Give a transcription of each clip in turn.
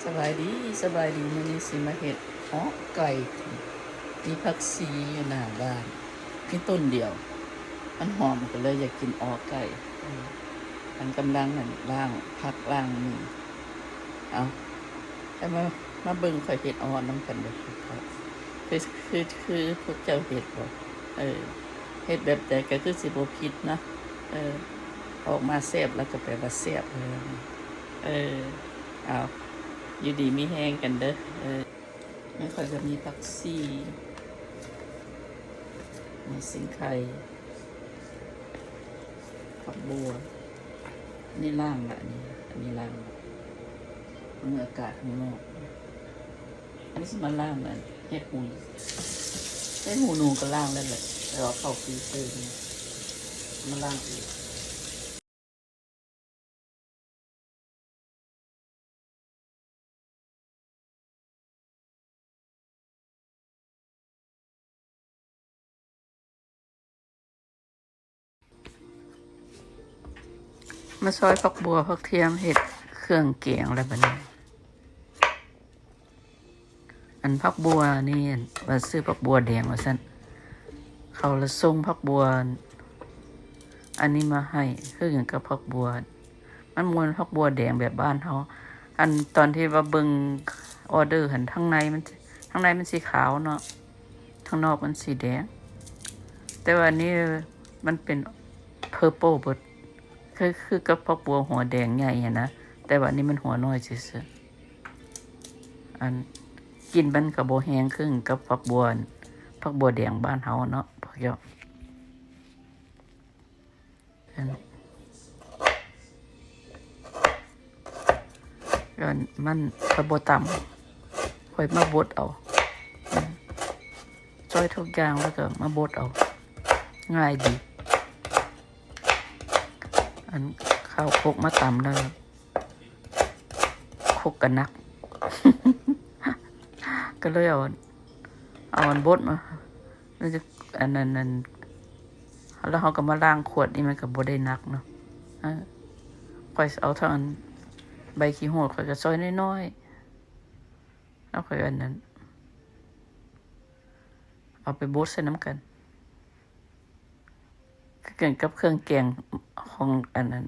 ສະບາຍດີ ສະບາຍດີ ມື້ນີ້ຊິມາເຮັດເອາະໄກ່ ມີຜັກຊີຢູ່ໜ້າບ້ານ ມີຕົ້ນດຽວ ມັນຫອມ ກໍເລີຍຢາກກິນເອາະໄກ່ ເອີ ອັນກຳລັງ ອັນ ລ້າງຜັກລ້າງຫຍັງ ເອົາ ແລ້ວມາ ມາເບິ່ງຂ້ອຍເຮັດເອາະນຳກັນເດີ້ ຄື ຄື ຄືພວກເຈົ້າເຮັດບໍ່? ເອີ ເຮັດແບບໃດກໍຄືຊິບໍ່ຜິດເນາະ ເອີ ອອກມາແຊບແລ້ວກໍແປວ່າແຊບເລີຍ ເອີ ເອົາ ຢູ່ດີມີແຮງກັນເດີ້ ເອີ ແລ້ວຂ້ອຍກໍມີຜັກຊີ ມີຊິງໄຄ ຜັກບົວ ອັນນີ້ລ້າງລະ ອັນນີ້ ອັນນີ້ລ້າງລະ ເບິ່ງອາກາດຂ້າງນອກ ອັນນີ້ຊິມາລ້າງອັນເຫັດຫູ ເຫັດຫູໜູກໍລ້າງແລ້ວແຫຼະ ແຕ່ວ່າເຂົ້າຟຣີເຊີນີ້ ມາລ້າງອີກ. ມາຊອຍຜັກບົວ ຜັກທຽມ ເຮັດເຄື່ອງແກງແລ້ວບັດນີ້. ອັນຜັກບົວນີ້ ອັນວ່າຊື້ຜັກບົວແດງວ່າຊັ້ນ ເຂົາລະສົ່ງຜັກບົວອັນນີ້ມາໃຫ້ ຄືຫຍັງກັບຜັກບົວ ມັນບໍ່ແມ່ນຜັກບົວແດງແບບບ້ານເຮົາ ອັນຕອນທີ່ວ່າເບິ່ງອໍເດີຫັ້ນ ທາງໃນມັນ ທາງໃນມັນສີຂາວເນາະ ທາງນອກມັນສີແດງ ແຕ່ວ່າອັນນີ້ມັນເປັນ purple ເບິດ ຄື ຄືກັບຜັກບົວຫົວແດງໃຫຍ່ຫັ້ນນະ ແຕ່ວ່າອັນນີ້ມັນຫົວນ້ອຍຊື່ໆ. ອັນ ກິ່ນມັນກໍບໍ່ແຮງຄືກັບຜັກບົວ ຜັກບົວແດງບ້ານເຮົາເນາະ ພວກເຈົ້າ ອັນ ອັນມັນຂ້ອຍບໍ່ຕຳ ຂ້ອຍມາບົດເອົາ ຊອຍທຸກຢ່າງແລ້ວກໍມາບົດເອົາ ງ່າຍດີ ອັນເຂົ້າຄົກມາຕຳແລ້ວ ຄົກກະໜັກ ກໍເລີຍເອົາ ເອົາອັນບົດມາ ອັນນັ້ນ ອັນ ແລ້ວເຮົາກໍມາລ້າງຂວດນີ້ ມັນກໍບໍ່ໄດ້ໜັກເນາະ ເອີ ຂ້ອຍເອົາທັງອັນໃບຂີ້ຫູດ ຂ້ອຍກໍຊອຍນ້ອຍໆ ແລ້ວຂ້ອຍອັນນັ້ນ ເອົາໄປບົດໃສ່ນຳກັນ ຄືກັນກັບເຄື່ອງແກງຂອງອັນນັ້ນ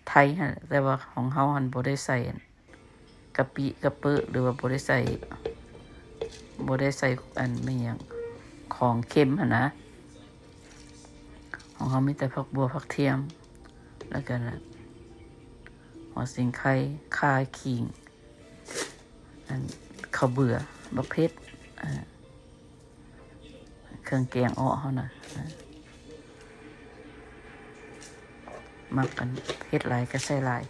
ໄທຫັ້ນ ແຕ່ວ່າຂອງເຮົາຫັ້ນບໍ່ໄດ້ໃສ່ອັນກະປິກະເປິ ຫຼືວ່າບໍ່ໄດ້ໃສ່ ບໍ່ໄດ້ໃສ່ອັນແມ່ນຫຍັງ ຂອງເຄັມຫັ້ນນະ ຂອງເຮົາມີແຕ່ຜັກບົວ ຜັກທຽມ ແລ້ວກໍ ຫົວສີໄຄ ຂ່າ ຂີງ ອັນ ເຂົ້າເບືອ ບັກເຜັດ ເອີ ເຄື່ອງແກງເອາະເຮົານະ ມັກອັນເຜັດຫຼາຍກໍໃສ່ຫຼາຍ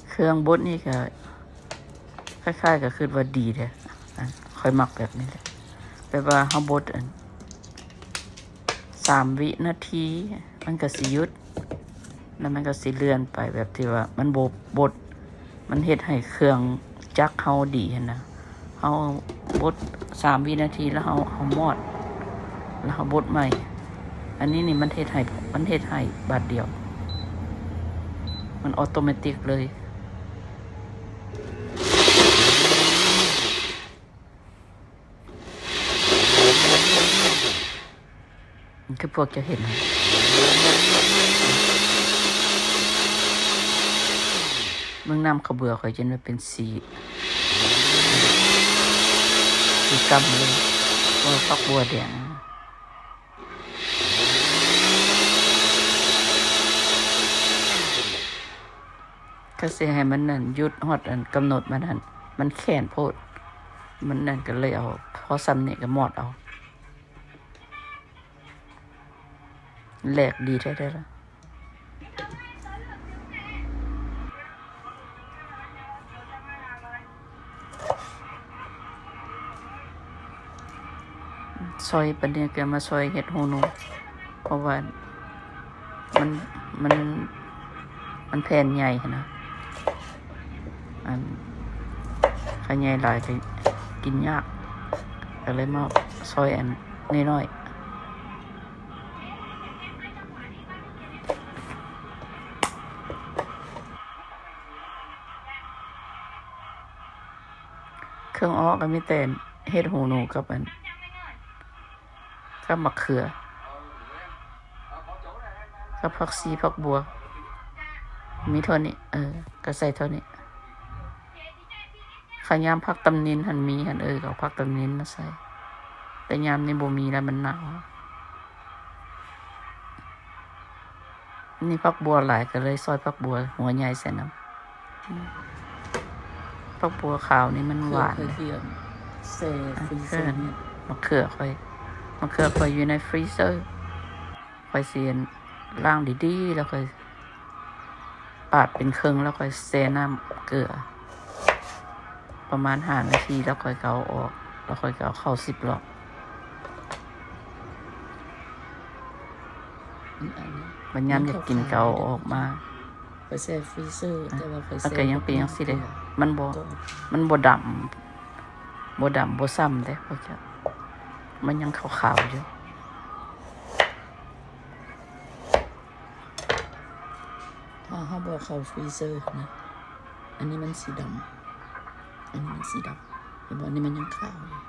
ເຄື່ອງບົດນີ້ກໍຄ້າຍໆ ກໍຄິດວ່າດີເດ້ ອັນ ຂ້ອຍມັກແບບນີ້ແຫຼະ ແບບວ່າເຮົາບົດອັນ ສາມວິນາທີ ມັນກໍຊິຢຸດ ແລ້ວມັນກໍຊິເລື່ອນໄປ ແບບທີ່ວ່າມັນບໍ່ບົດ ມັນເຮັດໃຫ້ເຄື່ອງຈັກເຮົາດີຫັ້ນນະ ເຮົາບົດສາມວິນາທີ ແລ້ວເຮົາ ເຮົາມອດ ແລ້ວເຮົາບົດໃໝ່ ອັນນີ້ນີ້ມັນເຮັດໃຫ້ ມັນເຮັດໃຫ້ບາດດຽວ ມັນອອໂຕແມຕິກເລີຍ. ຄືພວກເຈົ້າເຫັນ ເບິ່ງນ້ຳເຂົ້າເບືອຂ້ອຍຈົນວ່າເປັນສີ ສີກຳເລີຍ ເພາະວ່າຝັກບົວແດງ ຖ້າຊິໃຫ້ມັນນັ້ນ ຢຸດຮອດອັນກຳນົດມັນຫັ້ນ ມັນແຂນໂພດ ມັນນັ້ນກໍເລີຍເອົາ ພໍສ່ຳນີ້ກໍມອດເອົາ ແຫຼກດີແທ້ໆລະ. ຊອຍ ປານນີ້ກໍມາຊອຍເຫັດຫູໜູ ເພາະວ່າມັນ ມັນ ມັນແຜ່ນໃຫຍ່ຫັ້ນນະ ອັນ ຄັນໃຫຍ່ຫຼາຍກໍກິນຍາກ ກໍເລີຍມາຊອຍອັນນ້ອຍໆ. ເຄື່ອງເອາະກໍມີແຕ່ເຫັດຫູໜູກັບອັນ ກັບໝາກເຂືອ ກັບຜັກຊີຜັກບົວ ມີເທົ່ານີ້ ເອີ ກໍໃສ່ເທົ່ານີ້. ຄັນຍາມຜັກຕຳນິນຫັ້ນມີຫັ້ນ ເອີ ກໍເອົາຜັກຕຳນິນມາໃສ່ ແຕ່ຍາມນີ້ບໍ່ມີແລ້ວ ມັນໜາວ. ນີ້ຜັກບົວຫຼາຍ ກໍເລີຍຊອຍຜັກບົວຫົວໃຫຍ່ໃສ່ນຳ. ອືມ ຜັກບົວຂາວນີ້ມັນຫວານ. ເຄືອ ເຄືອ ແຊ່ຟຣີເຊີ ອາ ແມ່ນ ໝາກເຂືອຂ້ອຍ ໝາກເຂືອຂ້ອຍຢູ່ໃນຟຣີເຊີ. ຂ້ອຍຊິລ້າງດີໆ ແລ້ວຂ້ອຍປາດເປັນເຄິ່ງ ແລ້ວຂ້ອຍແຊ່ນ້ຳເກືອປະມານຫ້ານາທີ ແລ້ວຂ້ອຍກໍເອົາອອກ ແລ້ວຂ້ອຍກໍເອົາເຂົ້າຊິບລັອກ. ອັນ ອັນນີ້ ບັດຍາມຢາກກິນກໍເອົາອອກມາ. ຂ້ອຍແຊ່ຟຣີເຊີ ແຕ່ວ່າຂ້ອຍແຊ່ ມັນກໍຍັງເປັນຈັ່ງຊີ້ເດ້ ມັນບໍ່ ມັນບໍ່ດຳ ບໍ່ດຳບໍ່ຊ້ຳເດ້ ພວກເຈົ້າ ມັນຍັງຂາວໆຢູ່. ຖ້າເຮົາບໍ່ເອົາເຂົ້າຟຣີເຊີນະ ອັນນີ້ມັນຊິດຳ ອັນນີ້ມັນຊິດຳ ເຫັນບໍ່? ອັນນີ້ມັນຍັງຂາວຢູ່.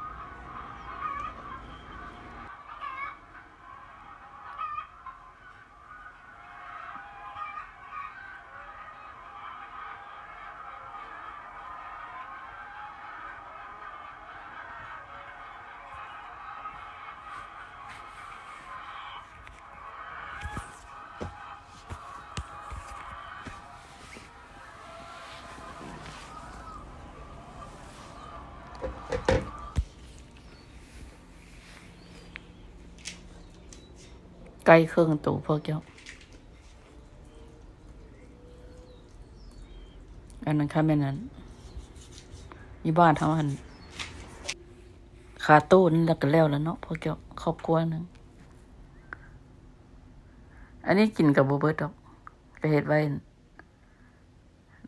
ໄກ່ເຄິ່ງໂຕພວກເຈົ້າ. ອັນນັ້ນ ຄັນແມ່ນອັນ ຢູ່ບ້ານເຮົາຫັ້ນ ຄາໂຕ້ນັ້ນລະກໍແລ້ວລະເນາະ ພວກເຈົ້າ ຄອບຄົວໜຶ່ງ. ອັນນີ້ກິນກໍບໍ່ເບິດດອກ ກໍເຮັດໄວ້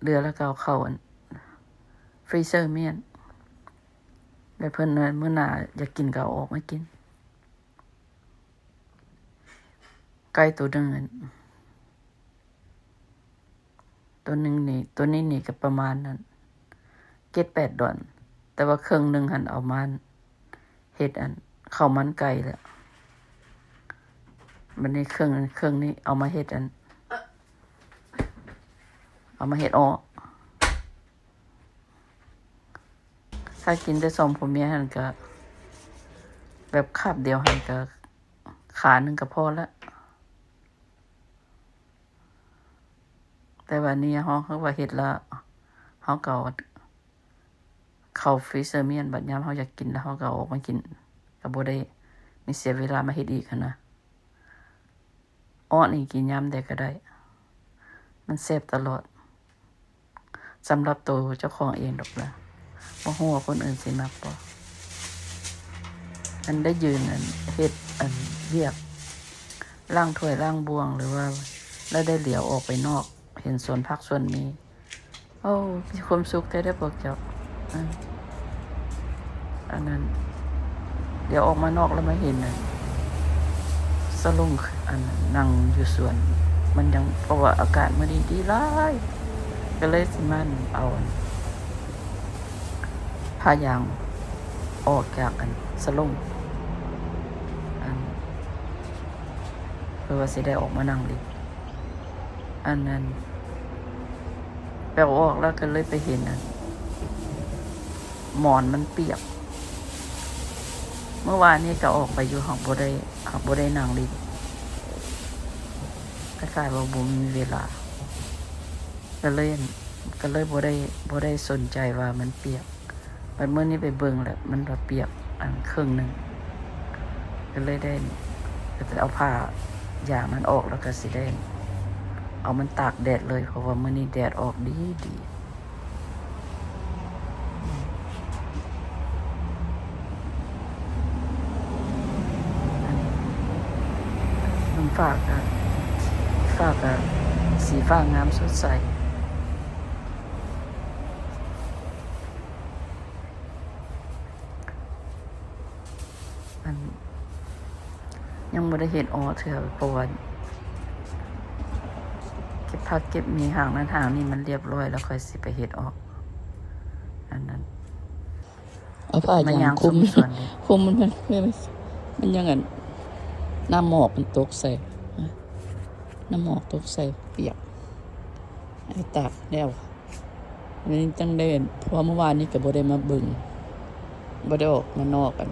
ເຫຼືອ ແລ້ວກໍເອົາເຂົ້າອັນ ຟຣີເຊີມ້ຽນ ແລ້ວເພິ່ນມື້ໜ້າຢາກກິນກໍເອົາອອກມາກິນ. ໄກ່ໂຕໜຶ່ງ ໂຕໜຶ່ງນີ້ ໂຕນີ້ນີ້ກໍປະມານນັ້ນ ເຈັດແປດດອນ ແຕ່ວ່າເຄິ່ງໜຶ່ງຫັ້ນເອົາມາເຮັດອັນ ເຂົ້າມັນໄກ່ແລ້ວ. ບັດນີ້ເຄິ່ງ ເຄິ່ງນີ້ເອົາມາເຮັດອັນ ເອົາມາເຮັດເອາະ. ຖ້າກິນແຕ່ສອງຜົວເມຍຫັ້ນກະ ແບບຄາບດຽວຫັ້ນກະ ຂາໜຶ່ງກະພໍລະ. ແຕ່ວ່ານີ້ເຮົາ ເຮົາວ່າເຮັດລະ ເຮົາກະເອົາເຂົ້າຟຣີເຊີມ້ຽນ ບັດຍາມເຮົາຢາກກິນລະ ເຮົາກະເອົາອອກມາກິນ ກະບໍ່ໄດ້ມີເສຍເວລາມາເຮັດອີກຫັ້ນນະ. ເອາະນີ້ກິນຍາມໃດກໍໄດ້ ມັນແຊບຕະຫຼອດ ສຳລັບໂຕເຈົ້າຂອງເອງດອກລະ ບໍ່ຮູ້ວ່າຄົນອື່ນຊິມັກບໍ່. ອັນໄດ້ຢືນ ອັນເຮັດ ອັນວຽກລ້າງຖ້ວຍລ້າງບ່ວງ ຫຼືວ່າ ລະໄດ້ຫຼຽວອອກໄປນອກ ເຫັນສວນຜັກສວນມີ ໂອ້ ມີຄວາມສຸກແທ້ເດີພວກເຈົ້າ. ອາ ອັນນັ້ນ ດຽວອອກມານອກແລ້ວມາເຫັນອັນ ສະຫຼົງ ອັນນັ້ນ ນັ່ງຢູ່ສວນ ມັນຍັງ ເພາະວ່າອາກາດມື້ນີ້ດີຫຼາຍ ກໍເລີຍຊິມາເອົາອັນ ຜ້າຢາງອອກຈາກອັນ ສະຫຼົງ ອັນ ເພື່ອວ່າຊິໄດ້ອອກມານັ່ງຫຼິ້ນ. ອັນນັ້ນ ແປອອກແລ້ວກໍເລີຍໄປເຫັນອັນ ໝອນມັນປຽກ. ມື້ວານນີ້ກໍອອກໄປຢູ່ ຫາກບໍ່ໄດ້ ຫາກບໍ່ໄດ້ນັ່ງຫຼິ້ນ ຄ້າຍໆວ່າບໍ່ມີເວລາ ກໍເລີຍ ກໍເລີຍບໍ່ໄດ້ ບໍ່ໄດ້ສົນໃຈວ່າມັນປຽກ. ບັດມື້ນີ້ໄປເບິ່ງແລ້ວ ມັນວ່າປຽກອັນເຄິ່ງໜຶ່ງ ກໍເລີຍໄດ້ ກໍຈະເອົາຜ້າຢາງນັ້ນອອກ ແລ້ວກໍຊິໄດ້ເອົາມັນຕາກແດດເລີຍ ເພາະວ່າມື້ນີ້ແດດອອກດີໆ. ອັນນີ້ ເບິ່ງຟ້າກໍ ຟ້າກໍສີຟ້າງາມສົດໃສ. ອັນ ຍັງບໍ່ໄດ້ເຮັດເອາະເທື່ອ ເພາະວ່າເກັບຜັກເກັບໝີຫາງນັ້ນຫາງນີ້ມັນລຽບຮ້ອຍ ແລ້ວຄ່ອຍຊິໄປເຮັດເອາະ. ອັນນັ້ນ ພາຍ່າງຄຸມ ຄຸມມັນ ມັນ ມັນຍັງອັນ ນ້ຳໝອກມັນຕົກໃສ່ ນ້ຳໝອກຕົກໃສ່ປຽກ ໃຫ້ຕາກແລ້ວ ມັນຈັ່ງໄດ້ ເພາະວ່າມື້ວານນີ້ກໍບໍ່ໄດ້ມາເບິ່ງ ບໍ່ໄດ້ອອກມານອກ ອັນ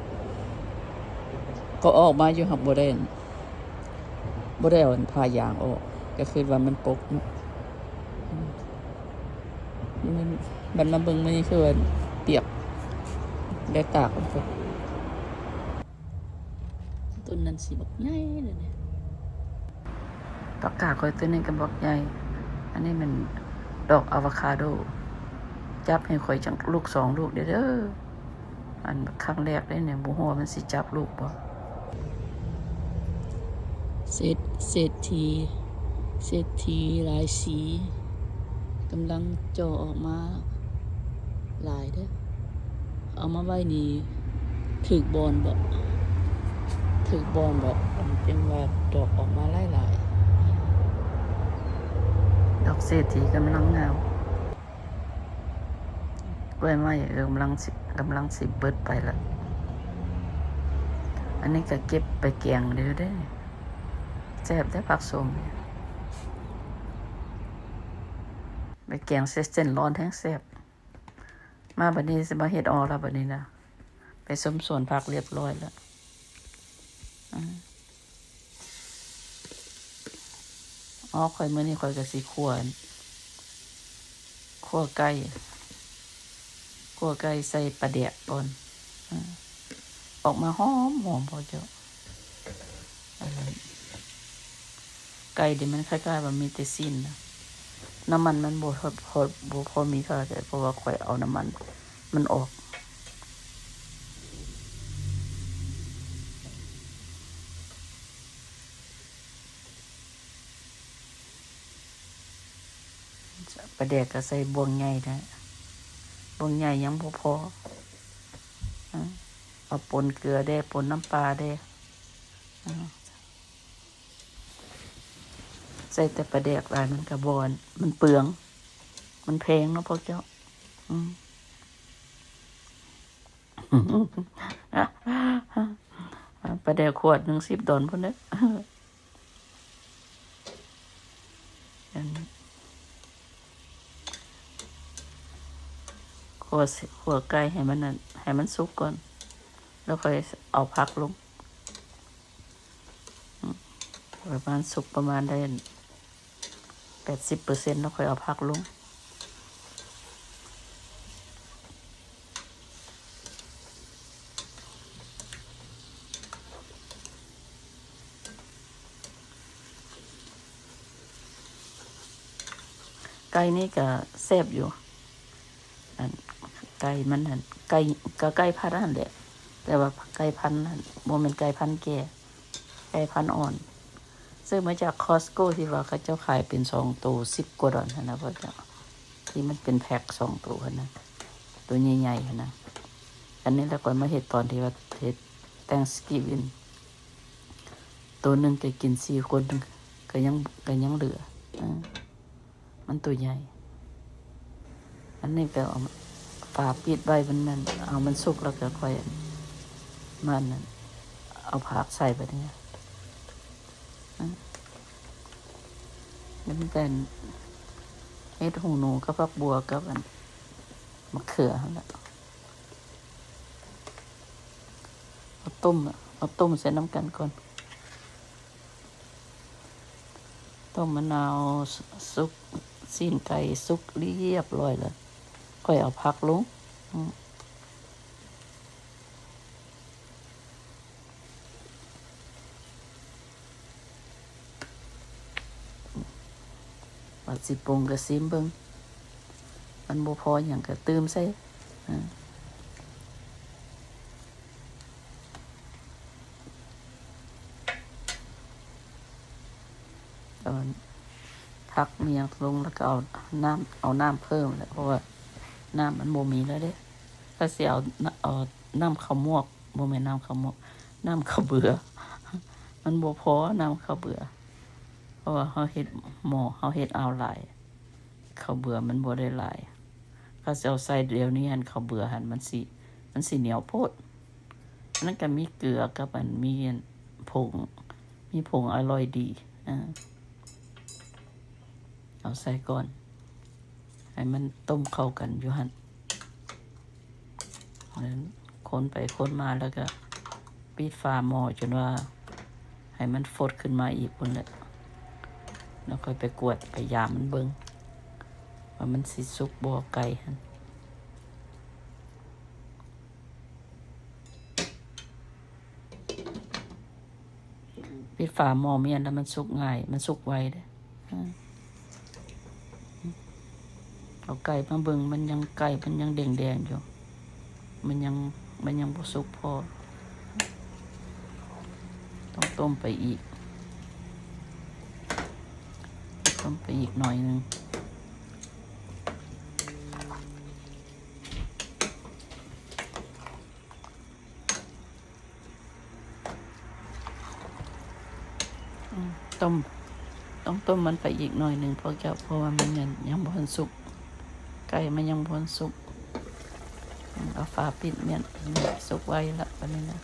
ກໍອອກມາຢູ່ ຫາກບໍ່ໄດ້ ບໍ່ໄດ້ເອົາ ອັນ ຜ້າຢາງອອກ ກໍຄິດວ່າມັນປົກເນາະ ອືມ ມັນ ບັດມາເບິ່ງມື້ນີ້ຄືວ່າປຽກ ໄດ້ຕາກມັນ ຕົ້ນນັ້ນຊິບັກໃຫຍ່ເລີຍນີ້ ປາກກາຂ້ອຍໂຕນີ້ກໍບັກໃຫຍ່ ອັນນີ້ແມ່ນດອກອາໂວຄາໂດ ຈັບໃຫ້ຂ້ອຍຈັກລູກສອງລູກເດີ້ ອັນຄັ້ງແລກເດ້ນີ້ ບໍ່ຮູ້ວ່າມັນຊິຈັບລູກບໍ່. ເສດ ເສດຖີ ເສດຖີຫຼາຍສີ ກຳລັງເຈາະອອກມາຫຼາຍເດີ້ ເອົາມາໄວ້ນີ້ຖືກບ່ອນບໍ ຖືກບ່ອນບໍ ຈັ່ງວ່າດອກອອກມາຫຼາຍໆ ດອກເສດຖີກຳລັງງາມ. ກ້ວຍໄມ້ ເອີ ກຳລັງຊິ ກຳລັງຊິເບິດໄປລະ ອັນນີ້ກໍເກັບໄປແກງເດີ້ ແຊບເດີ້ຜັກສົ້ມ ໄປແກງໃສ່ເສັ້ນຮ້ອນແຮງແຊບ ມາບັດນີ້ຊິມາເຮັດອໍລະບັດນີ້ນະ ໄປຊົມສວນຜັກລຽບຮ້ອຍລະ ອືມ ອໍ ຂ້ອຍ ມື້ນີ້ຂ້ອຍກໍຊິຂົ້ວ ຂົ້ວໄກ່ ຂົ້ວໄກ່ໃສ່ປາແດກກ່ອນ ອືມ ອອກມາຫອມໆ ພໍ່ເຈົ້າ ອັນນັ້ນ ໄກ່ນີ້ມັນຄ້າຍໆວ່າມີແຕ່ຊີ້ນນະ ນ້ຳມັນມັນບໍ່ ບໍ່ພໍມີເທົ່າໃດ ເພາະວ່າຂ້ອຍເອົານ້ຳມັນມັນອອກ ປາແດກກໍໃສ່ບ່ວງໃຫຍ່ແທ້ ບ່ວງໃຫຍ່ຍັງບໍ່ພໍ ເອົາປົນເກືອແດ່ ປົນນ້ຳປາແດ່ ໃສ່ແຕ່ປາແດກຫຼາຍມັນກໍບໍ່ ມັນເປືອງ ມັນແພງເນາະພວກເຈົ້າ ອືມ ປາແດກຂວດໜຶ່ງສິບດອນພຸ້ນເດີ້ ອັນ ຂົ້ວ ຂົ້ວໄກ່ໃຫ້ມັນນັ້ນ ໃຫ້ມັນສຸກກ່ອນ ແລ້ວຄ່ອຍເອົາຜັກລົງ ປະມານສຸກປະມານໄດ້ແປດສິບເປີເຊັນ ແລ້ວຄ່ອຍເອົາຜັກລົງ. ໄກ່ນີ້ກະແຊບຢູ່ ອັນ ໄກ່ມັນຫັ້ນ ໄກ່ ກະໄກ່ພັນຫັ້ນແຫຼະ ແຕ່ວ່າໄກ່ພັນຫັ້ນ ບໍ່ແມ່ນໄກ່ພັນແກ່ ໄກ່ພັນອ່ອນ ຊື້ມາຈາກ Costco ທີ່ວ່າເຂົາເຈົ້າຂາຍເປັນສອງໂຕສິບກວ່າດອນຫັ້ນນະ ພໍ່ເຈົ້າ ທີ່ມັນເປັນແພັກສອງໂຕຫັ້ນນະ ໂຕໃຫຍ່ໆຫັ້ນນະ ອັນນີ້ລະຂ້ອຍມາເຮັດຕອນທີ່ວ່າເຮັດ Thanksgiving ໂຕໜຶ່ງກະກິນສີ່ຄົນ ກະຍັງ ກະຍັງເຫຼືອ ເອີ ມັນໂຕໃຫຍ່ ອັນນີ້ກະເອົາຝາປິດໄວ້ ມັນນັ້ນ ເອົາມັນສຸກແລ້ວກະຄ່ອຍມານັ້ນ ເອົາຜັກໃສ່ບາດນີ້ ອື ມັນເປັນເຫັດຫູໜູກັບຜັກບົ່ວກັບອັນ ໝາກເຂືອຫັ້ນແຫຼະ ເອົາຕົ້ມ ເອົາຕົ້ມໃສ່ນຳກັນກ່ອນ ຕົ້ມມະນາວ ສຸກ ຊີ້ນໄກ່ສຸກລຽບຮ້ອຍແລ້ວ ຄ່ອຍເອົາຜັກລົງ ອື ວ່າຊິປຸງກະຊີມເບິ່ງ ມັນບໍ່ພໍຫຍັງກະຕື່ມໃສ່ ອາ ເອົາຜັກມີຫຍັງລົງ ແລ້ວກະເອົານ້ຳ ເອົານ້ຳເພີ່ມແຫຼະ ເພາະວ່ານ້ຳມັນບໍ່ມີແລ້ວເດ້ ກະຊິເອົາ ເອົານ້ຳເຂົ້າໝວກ ບໍ່ແມ່ນນ້ຳເຂົ້າໝວກ ນ້ຳເຂົ້າເບືອ ມັນບໍ່ພໍນ້ຳເຂົ້າເບືອ ເພາະວ່າເຮົາເຮັດໝໍ້ ເຮົາເຮັດເອົາຫຼາຍ ເຂົ້າເບືອມັນບໍ່ໄດ້ຫຼາຍ ເຂົາເຈົ້າໃສ່ດຽວນີ້ຫັ້ນ ເຂົ້າເບືອຫັ້ນມັນຊິ ມັນຊິໜຽວໂພດ. ອັນນັ້ນກໍມີເກືອກັບອັນ ມີອັນຜົງ ມີຜົງອະລ່ອຍດີ ເອົາໃສ່ກ່ອນ ໃຫ້ມັນຕົ້ມເຂົ້າກັນຢູ່ຫັ້ນ. ຄົນໄປຄົນມາ ແລ້ວກໍປິດຝາໝໍ້ຈົນວ່າໃຫ້ມັນຟົດຂຶ້ນມາອີກພຸ້ນແຫຼະ ແລ້ວຄ່ອຍໄປກວດໄປຢາມມັນເບິ່ງວ່າມັນຊິສຸກບໍ່ ໄກ່ຫັ້ນ. ປິດຝາໝໍ້ມ້ຽນແລ້ວມັນສຸກງ່າຍ ມັນສຸກໄວເດ້. ເອົາໄກ່ມາເບິ່ງ ມັນຍັງ ໄກ່ມັນຍັງແດງໆຢູ່ ມັນຍັງ ມັນຍັງບໍ່ສຸກພໍ ຕ້ອງຕົ້ມໄປອີກ ຕົ້ມໄປອີກໜ້ອຍໜຶ່ງ. ອືມ ຕົ້ມ ຕ້ອງຕົ້ມມັນໄປອີກໜ້ອຍໜຶ່ງ ພວກເຈົ້າ ເພາະວ່າມັນຍັງ ຍັງບໍ່ທັນສຸກ ໄກ່ມັນຍັງບໍ່ທັນສຸກ. ອືມ ເອົາຝາປິດມ້ຽນ ສຸກໄວລະບາດນີ້ນະ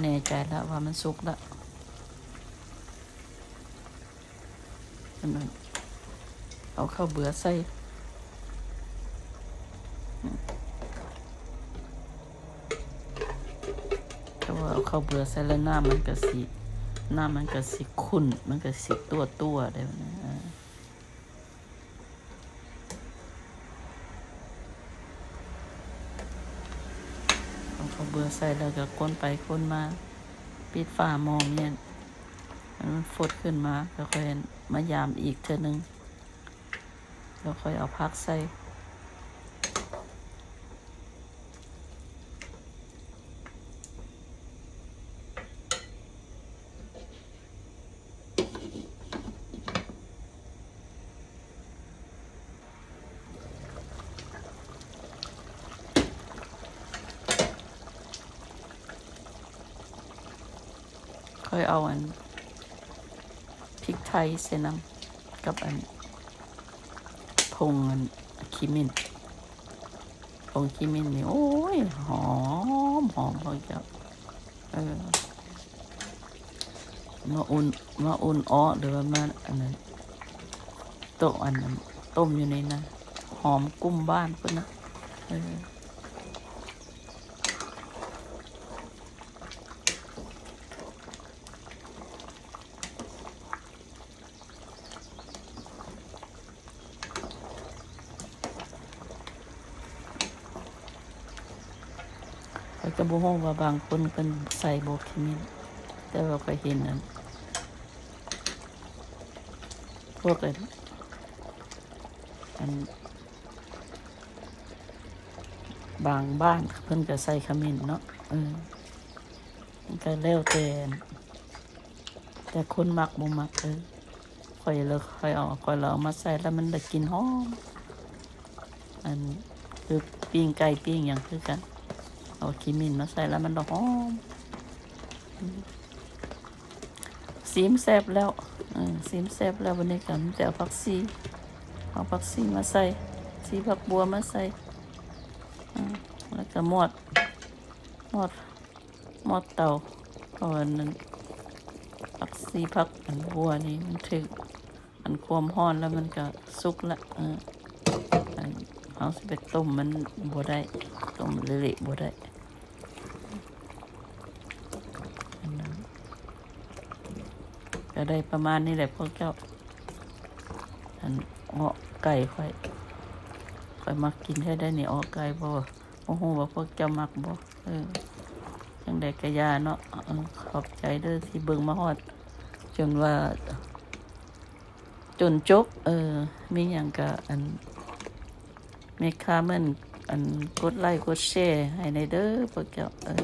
ແນ່ໃຈລະວ່າມັນສຸກລະ. ອັນນັ້ນ ເອົາເຂົ້າເບືອໃສ່ ແຕ່ວ່າເອົາເຂົ້າເບືອໃສ່ແລ້ວ ນ້ຳມັນກະຊິ ນ້ຳມັນກະຊິຂຸ້ນ ມັນກະຊິຕົວໆ ເດ້. ເອົາເຂົ້າເບືອໃສ່ແລ້ວກໍຄົນໄປຄົນມາ ປິດຝາໝໍ້ມ້ຽນ ໃຫ້ມັນຟົດຂຶ້ນມາ ແລ້ວຄ່ອຍມາຢາມອີກເທື່ອໜຶ່ງ ແລ້ວຄ່ອຍເອົາຜັກໃສ່. ຂ້ອຍເອົາອັນພິກໄທໃສ່ນຳ ກັບອັນຜົງອັນຂີ້ໝິ້ນ ຜົງຂີ້ໝິ້ນນີ້ ໂອ້ຍ ຫອມ ຫອມພວກເຈົ້າ. ເອີ ມາອຸ່ນ ມາອຸ່ນເອາະ ຫຼືວ່າມາອັນນັ້ນ ໂຕະອັນນັ້ນ ຕົ້ມຢູ່ໃນນັ້ນ ຫອມກຸ້ມບ້ານພຸ້ນນະ. ເອີ ຂ້ອຍກໍບໍ່ຮູ້ວ່າບາງຄົນເພິ່ນໃສ່ບໍ່ຂະມິ້ນ ແຕ່ວ່າຂ້ອຍເຫັນອັນ ພວກອັນ ອັນ ບາງບ້ານເພິ່ນກໍໃສ່ຂະມິ້ນເນາະ. ເອີ ມັນກໍແລ້ວແຕ່ ແຕ່ຄົນມັກບໍ່ມັກ. ເອີ ຂ້ອຍລະ ຂ້ອຍເອົາ ຂ້ອຍລະເອົາມາໃສ່ລະມັນໄດ້ກິ່ນຫອມ ອັນ ຄືປີ້ງໄກ່ປີ້ງຫຍັງຄືກັນ ເອົາຂີ້ໝິ້ນມາໃສ່ລະມັນລະຫອມ. ຊີມແຊບແລ້ວ ເອີ ຊີມແຊບແລ້ວ ບາດນີ້ກໍມີແຕ່ເອົາຜັກຊີ ເອົາຜັກຊີມາໃສ່ ຊີຜັກບົ່ວມາໃສ່ ເອີ ແລ້ວກໍມອດ ມອດ ມອດເຕົາ ເພາະວ່ານັ້ນ ຜັກຊີ ຜັກອັນບົ່ວນີ້ມັນຖືກອັນຄວາມຮ້ອນແລ້ວມັນກະສຸກລະ. ເອີ ອັນເຮົາຊິໄປຕົ້ມມັນບໍ່ໄດ້ ຕົ້ມເລະໆບໍ່ໄດ້. ອັນນັ້ນກະໄດ້ປະມານນີ້ແຫຼະພວກເຈົ້າ. ອັນເອາະໄກ່ຂ້ອຍ ຂ້ອຍມັກກິນແທ້ໃດ໋ນີ້ ເອາະໄກ່ ບໍ່ ບໍ່ຮູ້ວ່າພວກເຈົ້າມັກບໍ່. ເອີ ຈັ່ງໃດກະຢ່າເນາະ. ເອີ ຂອບໃຈເດີທີ່ເບິ່ງມາຮອດຈົນວ່າ ຈົນຈົບ. ເອີ ມີຫຍັງກະອັນ ເມກຄອມເມັ້ນ ອັນ ກົດໄລກົດແຊໃຫ້ແດ່ເດີພວກເຈົ້າ. ເອີ